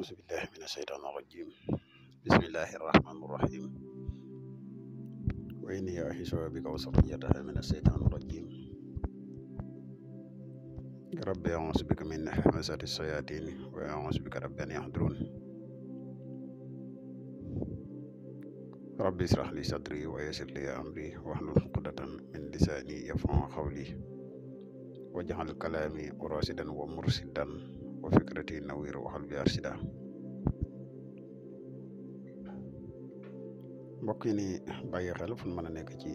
أعوذ بالله من الشيطان الرجيم بسم الله الرحمن الرحيم وإني أعيذها بك وذريتها من الشيطان الرجيم ربي أعوذ بك من همزات الشياطين وأعوذ بك رب أن يحضرون ربي اشرح لي صدري ويسر لي أمري واحلل عقدة من لساني يفقهوا قولي واجعل كلامي راشدا ومرشدا وفكرتي نوير وقلبي أرشدا mbokk yi ni bàyyi xel fu mën a nekk ci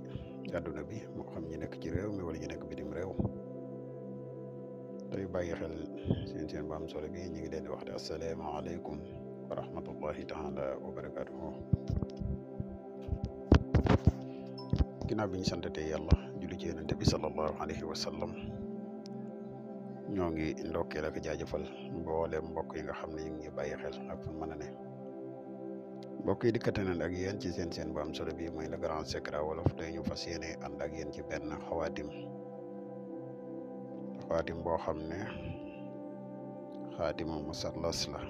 àdduna bi moo xam ñi nekk ci réew mi wala ñu nekk bitim réew tey bàyyi xel seen bu am solo bi ñu ngi leen di wax asalaamaaleykum wa rahmatullahi taala wa barakatuhu ginnaaw bi ñu santatee yàlla julli ci yonente bi sallallahu alayhi wa sallam ñoo ngi ndokkeel ak jaajëfal mboolem mbokk yi nga xam ne ñu ngi bàyyi xel ak fu mën a ne mbokk yi dikkate nañ ak yéen ci seen bu am solo bi mooy le grand secret wolof tey ñu fas yéene ànd ak yéen ci benn xawaatim boo xam ne xaatimu musallas la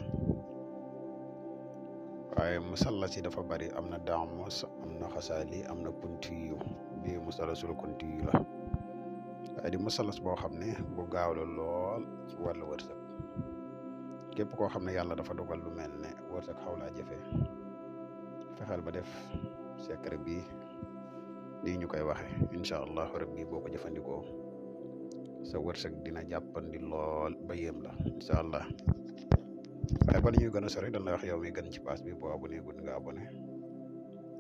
waaye musallas yi dafa bari am na daamus am na xasaali am na kuntiyu bii musallasul kuntiyu la waaye di musallas boo xam ne bu gaaw la lool ci wàllu wërsëg képp koo xam ne yàlla dafa dogal lu mel ne wërsëg xaw laa jafe fexeel ba def secret bi nii ñu koy waxe incha allah rabbi boo ko jëfandikoo sa wërsëg dina jàppandi lool ba yéem la incha allah waaye bala ñuy gën a sori dañ la wax yow mi gën ci pass bi boo abonné gud nga abonné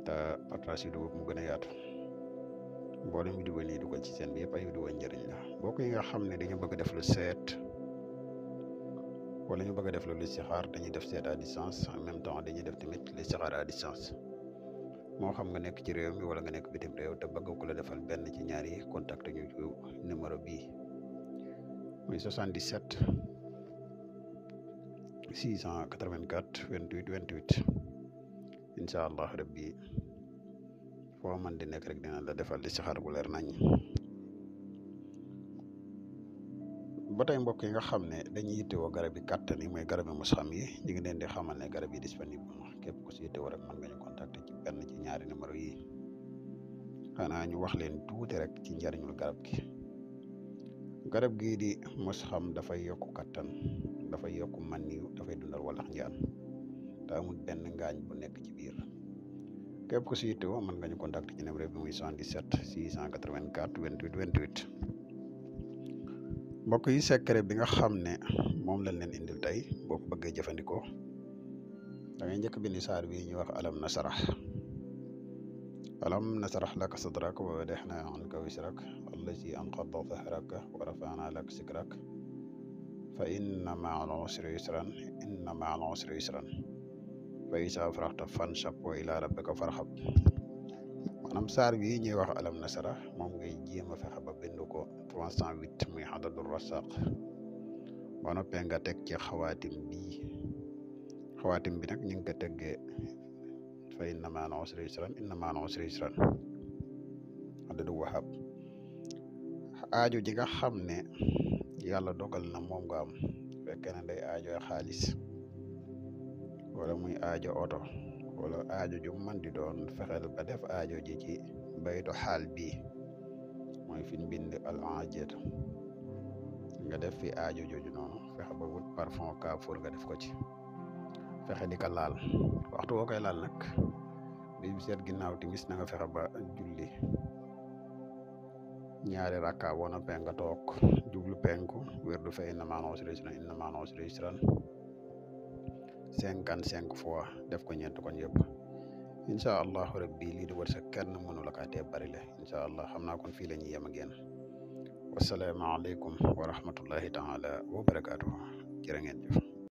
te partage vidéo mu gën a yaatu mboolem vidéo nii dugal ci seen bi yëpp ay vidéo njëriñ la mbokk yi nga xam ne dañu bëgg def lu seet wala ñu bëgg a def lu listixaar dañuy def seet à distance en même temps dañuy def tamit listixaar à distance moo xam nga nekk ci réew mi wala nga nekk bitim réew te bëgg ko la defal benn ci ñaar yi contact ñu ci numéro bii muy 77 684 28 28 incha allah rabbi foo man di nekk rek dina la defal listixaar bu leer nañ ba tey mbokk yi nga xam ne dañuy yittewoo garab yi kàttan yi mooy garab yi mos xam yi ñu ngi leen di xamal ne garab yi disponible képp ku si yittewoo rek mën nga ñu contacter ci benn ci ñaari numéro yi xanaa ñu wax leen tuuti rek ci njariñul garab gii di mos xam dafay yokk kàttan dafay yokk maniw dafay dundal walax njaan te amul benn ngaañ bu nekk ci biir képp ku si yittewoo mën nga ñu contacter ci numéro bi muy 77 684 28 28 mbokk yi secret bi nga xam ne moom lañ leen indil tey boo ko bëggee jëfandikoo da ngay njëkk bind saar bi ñuy wax alam nasarah laka sadrak wa wada'na anka wisrak allazi anqadha dhahraka wa rafa'na laka zikrak fa inna ma'al usri yusran fa iza faragta fansab wa ila rabbika farghab maanaam saar bi ñuy wax alam nasara moom ngay jéem a fexe ba bind ko 308 muy xadadul rasaq ba noppee nga teg ci xawaatim bi nag ñu ngi ko teggee fa inna ma'al usri yusran xadadu wahab aajo ji nga xam ne yàlla dogal na moom nga am fekkee ne day aajo xaalis wala muy aajo oto wala aajo ju man di doon fexeel ba def aajo ji ci baytu xaal bii mooy fi ñu bind al ajir nga def fi aajo jooju noonu fexe ba wut parfum Kaafour nga def ko ci fexe di ko laal waxtu woo koy laal nag bi seet ginnaaw timis na nga fexe ba julli ñaari rakka boo noppee nga toog jublu penku wér du fa inna ma'al usri yusran 55 fois def ko ñeent kon yëpp incha allahu rabbi lii di wërsëg kenn mënu la kaa tee bari la incha allah xam naa kon fii la ñuy yem ak yéen wasalaamaaleykum wa rahmatullahi taala wa barakaatuhu jërë ngeen jëf